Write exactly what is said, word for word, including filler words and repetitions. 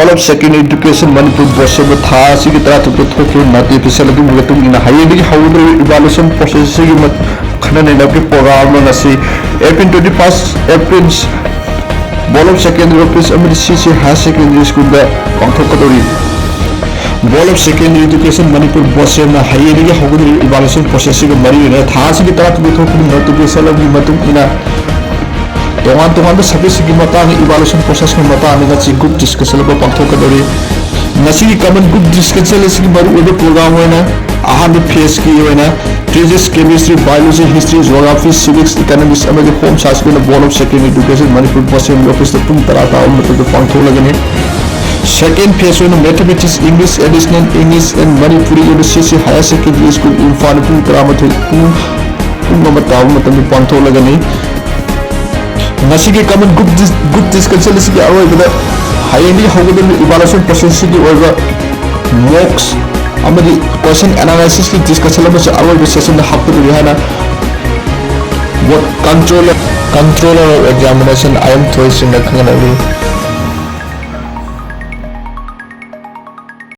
Of secondary education Manipur ꯕꯣꯔꯗ ꯁꯦꯝꯕ ꯊꯥ ꯑꯁꯤꯒꯤ ꯇꯔꯥꯇꯔꯨꯛꯇ ꯊꯣꯛꯈꯤꯕ ꯅꯣꯇꯤꯐꯤꯀꯦꯁꯟ ꯑꯗꯨꯒꯤ ꯃꯇꯨꯡ ꯏꯟꯅ ꯍꯌꯦꯡꯗꯒꯤ ꯍꯧꯒꯗꯧꯔꯤꯕ ꯏꯚꯥꯂꯨꯑꯦꯁꯟ ꯄ꯭ꯔꯣꯁꯦꯁ ꯑꯁꯤꯒꯤ ꯃꯠ-, ꯈꯟꯅ ꯅꯩꯅꯕꯒꯤ ꯄ꯭ꯔꯣꯒ꯭ꯔꯥꯝ ꯑꯃ ꯉꯁꯤ April twenty five April board of secondary office ꯑꯃꯗꯤ ꯁꯤ ꯁꯤ ꯍꯥꯌꯔ ꯁꯦꯀꯦꯟꯗꯔꯤ ꯁ꯭ꯀꯨꯜꯗ ꯄꯥꯡꯊꯣꯛꯀꯗꯧꯔꯤ꯫ Board of secondary education Manipur board ꯁꯦꯝꯅ ꯍꯌꯦꯡꯗꯒꯤ ꯍꯧꯒꯗꯧꯔꯤꯕ ꯏꯚꯥꯂꯨꯑꯦꯁꯟ ꯄ꯭ꯔꯣꯁꯦꯁ ꯑꯁꯤꯒ ꯃꯔꯤ ꯂꯩꯅꯅ ꯊꯥ ꯑꯁꯤꯒꯤ ꯇꯔꯥꯇꯔꯨꯛꯇ ꯊꯣꯛꯈꯤꯕ ꯅꯣꯇꯤꯐꯤꯀꯦꯁꯟ ꯑꯃꯒꯤ ꯃꯇꯨꯡ ꯏꯟꯅ ꯇꯣꯉꯥꯟ ꯇꯣꯉꯥꯟꯕ ꯁꯕꯖꯦꯛꯁꯤꯡꯒꯤ ꯃꯇꯥꯡꯗ ꯏꯚꯥꯂꯨꯑꯦꯁꯟ ꯄ꯭ꯔꯣꯁꯦꯁꯀꯤ ꯃꯇꯥꯡꯗ ꯉꯁꯤ ꯒ꯭ꯔꯨꯞ ꯗꯤꯁꯀꯁꯟ ꯑꯃ ꯄꯥꯡꯊꯣꯛꯀꯗꯧꯔꯤ꯫ ꯉꯁꯤꯒꯤ ꯀꯃꯟ ꯒ꯭ꯔꯨꯞ ꯗꯤꯁꯀꯁꯟ ꯑꯁꯤꯒꯤ ꯃꯔꯨꯑꯣꯏꯕ ꯄ꯭ꯔꯣꯒ꯭ꯔꯥꯝ ꯑꯣꯏꯅ ꯑꯍꯥꯟꯕ ꯐꯦꯁꯀꯤ ꯑꯣꯏꯅ physics, chemistry, biology, history, geography, civics, economics ꯑꯃꯗꯤ ꯍꯣꯝ ꯁꯥꯏꯟꯁꯀꯤ ꯑꯣꯏꯅ board of secondary education Manipur board ꯁꯦꯝꯒꯤ ꯑꯣꯐꯤꯁꯇ ꯄꯨꯡ ꯇꯔꯥ ꯇꯥꯕ ꯃꯇꯝꯗ ꯄꯥꯡꯊꯣꯛꯂꯒꯅꯤ꯫ ꯁꯦꯀꯦꯟ ꯐꯦꯁ ꯑꯣꯏꯅ mathematics, English, additional English and Manipuri N C ꯁꯤ ꯍꯥꯌꯔ ꯁꯦꯀꯦꯟꯗꯔꯤ ꯁ꯭ꯀꯨꯜ ꯏꯝꯐꯥꯜ ꯄꯨꯡ ꯇꯔꯥꯃꯥꯊꯣꯏ ꯄꯨꯡ, ꯄꯨꯡ ꯑꯃ ꯇꯥꯕ ꯃꯇꯝꯗ ꯄꯥꯡꯊꯣꯛꯂꯒꯅꯤ꯫ ꯉꯁꯤꯒꯤ ꯀꯃꯟ ꯒ꯭ꯔꯨꯞ ꯗꯤꯁ-, ꯒ꯭ꯔꯨꯞ ꯗꯤꯁꯀꯁꯟ ꯑꯁꯤꯒꯤ ꯑꯔꯣꯏꯕꯗ ꯍꯌꯦꯡꯗꯒꯤ ꯍꯧꯒꯗꯧꯔꯤꯕ ꯏꯚꯥꯂꯨꯑꯦꯁꯟ ꯄ꯭ꯔꯣꯁꯦꯁ ꯑꯁꯤꯒꯤ ꯑꯣꯏꯕ ꯃꯣꯛꯁ ꯑꯃꯗꯤ ꯀꯣꯏꯁꯟ ꯑꯦꯅꯥꯂꯥꯏꯁꯤꯁꯀꯤ ꯗꯤꯁꯀꯁꯟ ꯑꯃꯁꯨ ꯑꯔꯣꯏꯕ ꯁꯦꯁꯟꯗ ꯍꯥꯞꯀꯗꯧꯔꯤ ꯍꯥꯏꯅ board controller, controller of examination I M ꯊꯣꯏꯁꯤꯡꯅ ꯈꯪꯍꯜꯂꯤ꯫